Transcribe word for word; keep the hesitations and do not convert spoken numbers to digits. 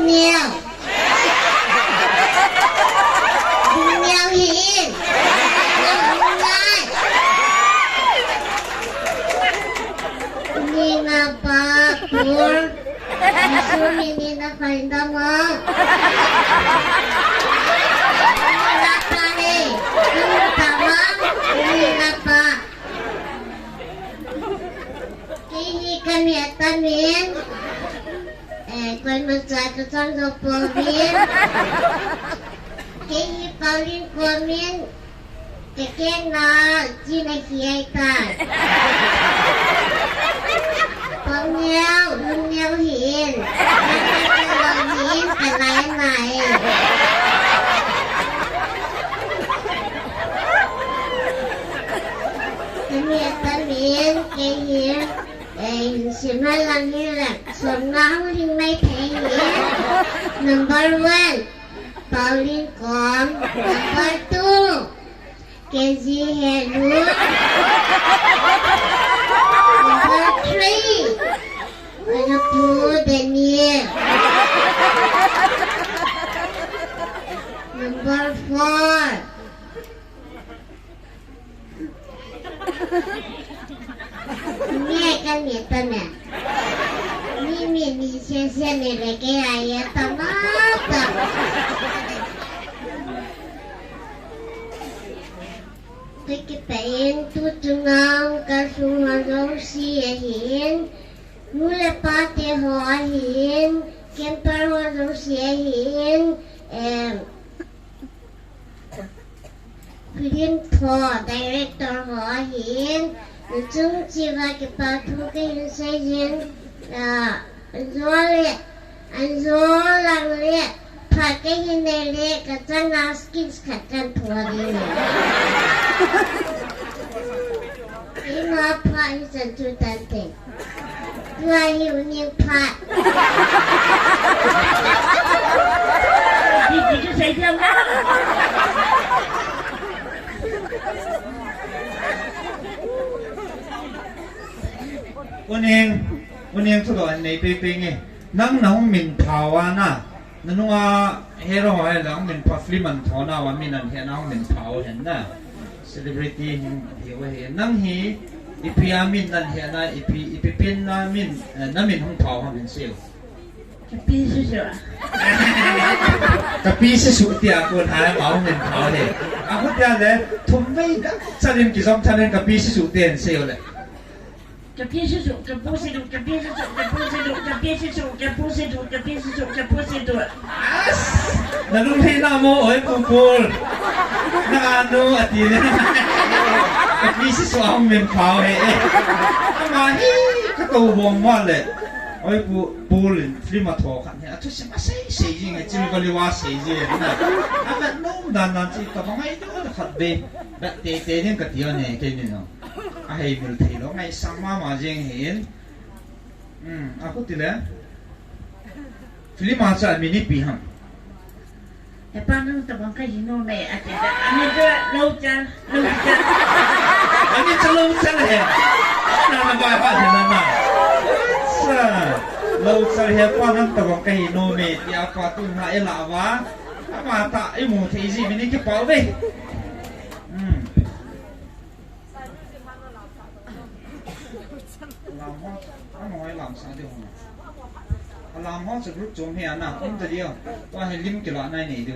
Neo. Neo hi in. Neo. Ni na pa kur. Jisu min in na find them out. Ni na pa ni. Ni na pa ma. Ni na pa. Kei hi ka mi a ta min. Eh, koimacha ka chang jo pouvin. Kei hi Pauline Kom in, ka keng na, chi na hi ai tai. Pau neo, lum neo hi in. Ka ka ka lo hi in, ka lai nai. Ka mi a ta min, kei hi. Eh, hin sim lang hi le, som nga hung ling mai thei hi. Number one, Pauline Kom. Number two, K G Helu. Number three, Anapu Daniel. Number four, Ni ai kan ni ta na. Ni mi ni se se ni le ke ai ya ta ma ta. Ke ke pe in tu tu nang ka su ha jong si a hin. Nu le pa te ho a hin. Camper ho jong si a hin. Em, Film tho, director ho ahin, nachung cheh uva kipa thu kahin seiyin, ah, anjo le, anjo lang le, phat kahin nei le, kachanga skills khat kan tho ding. Ima pha in san chu tante. Tua hi uning phat. Di, di chu sei diam na. Uning, uning chu lo an nei pe pe nge. Nang nahung min phau a na. Nanunga hero ho he lang min pha film an tho na uva min an he na hung min phau hen na. Celebrity hin hi uva hi. Nang hi ipi a min nan he na ipi, ipi pin na min, eh, na min hung phau ham hin seiyu. Ka pi Sisu. Ka pi Sisu tia kon ha ma hung min phau he. A khu tia le thum vei da chalin kijom chalin ka pi Sisu te hin seiyu le. Ka pi Sisu, ka pu Sisu, ka pi Sisu, ka pu Sisu, ka pi Sisu, ka pu Sisu, ka pi Sisu, ka pu Sisu. As! Na lung hei na mo, oi pu Paul. Na anu ati le. Ka pi Sisu a hung min phau he. Ama hi ka to bong ma le. Oi pu Paul in film a tho khat he. A thu sim a sei sei jing a chil vali wa sei jing a. A ka nom dan dan chi ka bangai do khat be. Ba te te ding ka ti a ne ke ni no. A hei mil thei lo, ngaisang mama jeng hin. Hmm, a khu ti le. Film a cha min ipi ham. He pa nang tabang ka hi nom e, ati da. Ani da lo cha, lo cha. Ani cha lo cha le. Na na bai pa de na na. Cha. Lo cha he pa nang tabang ka hi nom e, tia pa tu na e la va. Ama ta imu thei ji min kipau ve. Hmm. Lam ho, ano hoi lam sa de ho. Lam ho sa group chom he ana, um ta dia. Tua he lim kila nai nei de.